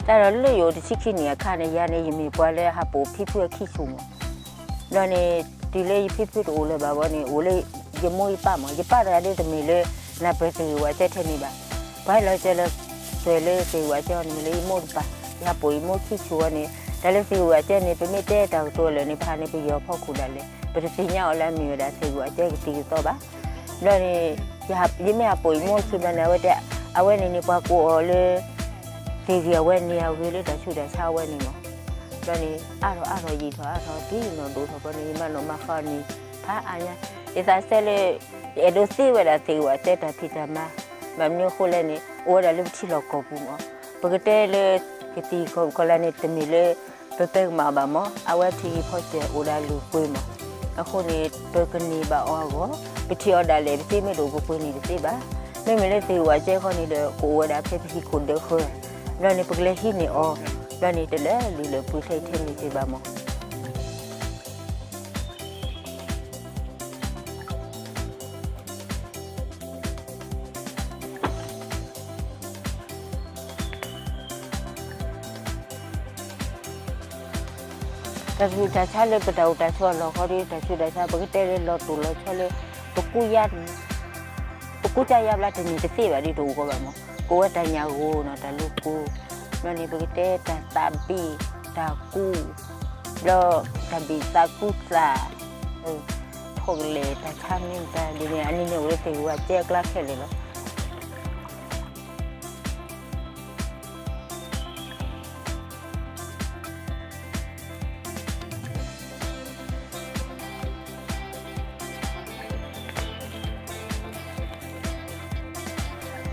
တၢ်ဒီးလၢယအိၣ်တဆံခံနံၣ်အခါန့ၣ် ယၤန့ၣ် ယမ့ၢ်ပှၤလၢဟးပိာ်ဖံဖုအခံဆူၣ်မး, ဒီးန့ၣ် တုၤလၢယဖံဖုတအိၣ်လၢၤဘၣ်ဘီန့ၣ် အိၣ်လၢယမိၢ်ယပၢ်မး, ယပၢ်တဂၤဒ်တမ့ၢ်လၢ နၢ်ပၢၢ်သ့ၣ်ဂံၢ်ဝးကဲထဲန့ၣ်ဘၣ်. ပှၤဟဲလီၤစၢၤလၢ သွဲၣ်လၢသ့ၣ်ဂံၢ်ဝးကဲအီၤန့ၣ် မ့ၢ်လၢယမိၢ်တပၢ်, ယဟးပိာ်ယမိၢ်ခံဆူၣ်ဝဲန့ၣ် တၢ်လၢသ့ၣ်ဂံၢ်ဝးကဲန့ၣ် ပမ့ၢ်တဲတၢ်ကတိၤလၢာ်န့ၣ် ပဟးန့ၣ် ပယီၤဖီခိၣ်ဒၣ်လဲာ် ပတသ့ၣ်ညါအီၤလၢအမ့ၢ်ဝဲဒၣ်သ့ၣ်ဂံၢ်ဝးကဲကသံၣ်ကသီဘၣ်. ဘျီန့ၣ် ယမ့ၢ်ဟးပိာ်ယမိၢ်ခံဘျီန့ၣ် အဝဲတဲ အဝဲန့ၣ်န့ၣ် ပှၤကိးအီၤလၢ သ့ၣ်ဂံၢ်အဝဲန့ၣ်အဂ့ၢ်လၢတၢ်ဆူးတၢ်ဆါအဝဲန့ၣ်မး. ဘျီန့ၣ် အါထီၣ်အါထီၣ်ယံာ်ထီၣ်အါထီၣ် ထံၣ်နီၢ်ဒိၣ်ထီၣ်ဘျီန့ၣ် ယမၤနီၣ်မၤဃါအီၤန့ၣ် ဖးအါညါ, ယသးစဲလၢ ယအဲၣ်ဒိးသ့ဝဲဒၣ်သ့ၣ်ဂံၢ်ဝးကဲတၢ်ဖံးတၢ်မၤ, ဘၣ်မနုၤအဃိလဲၣ်န့ၣ် အိၣ်ဝဲဒၣ်လၢပထံလီၢ်ကီၢ်ပူၤမး, ပကတဲလၢ ကသံၣ်ကီၢ်ကီၢ်လၢန့ၣ် တမ့ၢ်လၢ ပပဲကမၣ်ဘၣ်မး, အဝဲထံဂံၢ်ဖီစၢၤအိၣ်ဒၣ်လုၢ်ပှ့ၤမး, အဃိန့ၣ် ပကန့ၢ်ဘၣ်အီၤအဂီၢ်, ပထံၣ်အီၤဒၣ်လဲာ် ပသ့မ့ၢ်တအိၣ်ပပှ့ၤန့ၣ်တသ့ဘၣ်. မ့မ့ၢ်လၢသ့ၣ်ဂံၢ်ဝးကဲခီန့ၣ်ဒီး ကအိၣ်ဝဲဒၣ်ဖဲပဟံၣ်ခိၣ်ဒၢဃၢၤ, ဘျီန့ၣ် ပကလဲၤဟံးန့ၢ်အီၤ, ဘျီန့ၣ် တလဲၤလုၢ်လၢပှ့ၤထဲထဲန့ၣ်သ့ဘၣ်မး. တၢ်ဆူးတၢ်ဆါလၢပတၢ်အိၣ်တၢ်ဆိးအလီၢ်ဃီဒီး တၢ်ဆူးတၢ်ဆါ ပကတဲလၢလီၤတိၢ်လီၤဆီလၢ ပကူစါယါဘျါတနံၤတသ့ဘၣ်ဒီးတအိၣ်ကီးဘၣ်မး, ကအိၣ်ဝဲတၢ်ညၣ်ဂိၢ်နီၤ တၢ်လူၤကူ, ဘျီန့ၣ် ပကတဲတၢ်သးဘ့ၣ်, တၢ်ကူ, ဘျီ တၢ်ဘ့ၣ်သးကူသး, ထိၣ်ကလဲၣ် တၢ်ဆါမ့ၢ်တၢ်ဒ်န့ၣ် အနံၤန့ၣ်အိၣ်လၢသ့ၣ်ဂံၢ်ဝးကဲအကျါခဲလၢာ်လီၤ.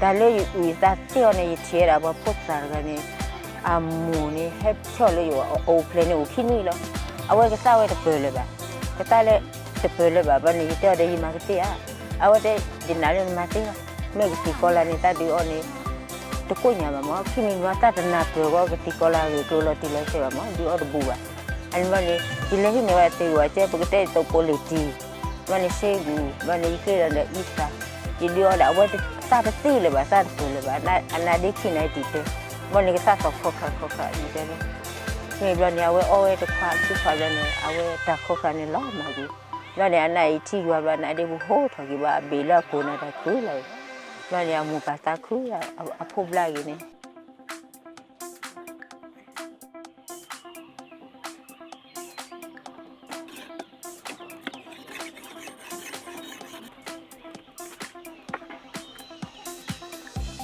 တၢ်လၢယအုၣ်ယသးသ့အီၤန့ၣ် ယထံၣ်ဝဲဒၣ်ပှၤဖိသၣ်တဂၤန့ၣ် အမိၢ်န့ၣ် ဟဲဆှၢလၢယအိၣ်ဖျဲၣ်န့ၣ်အိၣ်ခံနွံလီၤ. အဝဲကသါဝဲတပၢၢ်လၢၤဘၣ်, ကသါလၢတပၢၢ်လၢၤဘၣ် ဘျီန့ၣ် ယတဲအီၤဒီးယမၤကသ့ဧါ, အဝဲတဲ ယနာ်လၢနမၤသ့လီၤ, မ့ၢ်ကသံၣ်ကီလၤန့ၣ် သးဒုးအီၤန့ၣ် တကိညၣ်ဘၣ်မး, ခံမံၤမံၤသးတနၢ်ပၢၢ်ဂီၢ် ကသံၣ်ကီလၤဂ့ၢ်ကျိၤလီၤတံၢ်လီၤဆဲးဘၣ်မး ဒုးအီၤတဘူးဘၣ်. အန့ၣ်ဘျီန့ၣ် ယလဲၤဟံးန့ၢ်ဝဲသ့ၣ်ဂံၢ်ဝးကဲ ပကတဲသိးပိလ့ၤတံၢ်, ဘျီန့ၣ် ရှ့ဂူၢ်, ဘျီန့ၣ် ယဃ့ဒီးအံသၣ်, ယဒုးအီၤဒီးအဝဲသးတသ့လၢၤဘၣ် သးတပၢၢ်လၢၤဘၣ်, အနါဒ့ခံနၤအံၤတံၢ်တဲ, ဘျီန့ၣ် ကသးသီၣ်ခီၣ်ခါခီၣ်ခါ ယတဲလၢ မ့ၢ်ဘျီန့ၣ် အဝဲအီဝဲတခွးခံခွးဘျီန့ၣ် အဝဲတၢ်ခီၣ်ခါန့ၣ်လီၤမၢ်ကွံာ်, ဘျီန့ၣ် အနါအံၤထံယွၤဘျီ အနါဒ့ပူၤဟိထီၣ်က့ၤဘၣ် အဘ့ၣ်လၢအကိၢ်န့ၣ်တၢ်ကုလီၤ, ဘျီန့ၣ် အမိၢ်ပၢ်သးခု အဖိဘျါဂ့ၤန့ၣ်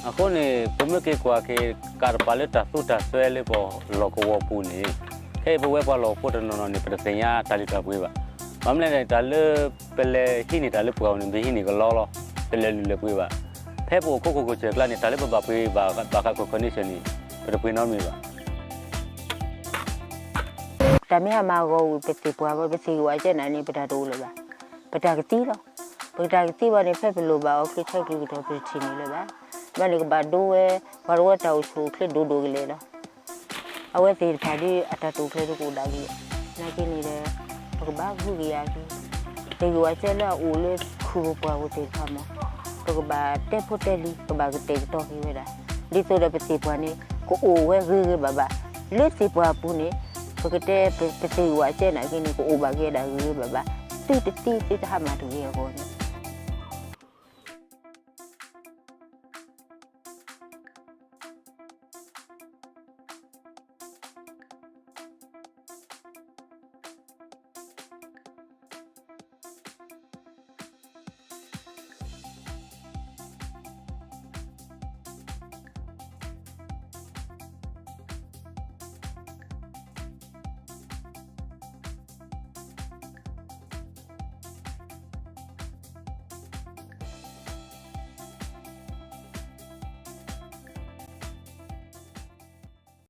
အဃိန့ၣ် ပမ့ၢ်က့ၤကွၢ်က့ၤ ကးတပၤလၢတၢ်သူတၢ်စွဲလၢပလီၢ်ကဝီၤပူၤန့ၣ် ခဲအံၤပဝဲပှၤလီၢ်ကဝီၤဖိတနီၤနီၤန့ၣ် ပတသ့ၣ်ညါတၢ်လုၢ်တၢ်ပှ့ၤဘၣ်. ဘၣ်မနုၤလဲၣ်န့ၣ် တၢ်လၢပလဲၤဟံးန့ၢ်တၢ်လၢပှၤအအိၣ်န့ၣ် ပဟံးန့ၢ်ကလီလီၤ, တလဲၤလုၢ်လဲၤပှ့ၤဘၣ်. ဖဲပအိၣ်ခိခိၣ်ကစၢၢ်ကျါန့ၣ် တၢ်လၢပဘၣ်ပှ့ၤဘၣ်ဃး condition န့ၣ် ပတပှ့ၤနီတမံၤဘၣ်. တၢ်မ့ၢ်ဟးမၤဂီၤဝံၤပသ့ၣ်ပှၢ်ဘၣ် ပသ့ၣ်ဂံၢ်ဝးကဲနၤန့ၣ် ပတၢ်တအိၣ်လၢၤဘၣ်. ပတၢ်ကသံလီၤ. ပတၢ်ကသံဘၣ်န့ၣ် ဖဲပလိၣ်ဘၣ်အီၤချ့ဆၢကလုၢ်ကထီၣ် ပတထံၣ်န့ၢ်လၢၤဘၣ်. ဘျီန့ၣ် ကဘၣ်ဒိဝဲ ပှၤတဝၢတၢ်အိၣ်ဆူၣ်အိၣ်ချ့ဒိၣ်ဒိၣ်ကလဲာ်လီၤ. အဝဲသ့ၣ်တဖၣ်ဒ်အတၢ်တိာ်ကျဲၤဒိၣ်ကအိၣ်ဒၣ်က့ၤ, နာ်က့န့ၣ်ဒီး ပကဘၣ်ဂုာ်က့ၤယၤက့ၤ, သ့ၣ်ဂံၢ်ဝးကဲလၢအအိၣ်လၢခူၣ်ပပှၢ်ပူၤသ့ၣ်တဖၣ်မး, ပကဘၣ်တဲဖိတဲလံၤ ကဘၣ်ကတဲာ်ကတီၤက့ၤဝဲဒၣ်, ဒ်သိးဒီးပသ့ၣ်ပှၢ်န့ၣ် ကအိၣ်ဝဲဂ့ၤဂ့ၤဘၣ်ဘၣ်, လၢသ့ၣ်ပှၢ်အပူၤန့ၣ် ပကတဲပသ့ၣ်ဂံၢ်ဝးကဲနာ်က့န့ၣ် ကအိၣ်ဘၣ်က့ၤဝဲဒၣ်ဂ့ၤဂ့ၤဘၣ်ဘၣ်, သုတသံသုတဟါမၢ်တဂ့ၤအဂီၢ်န့ၣ်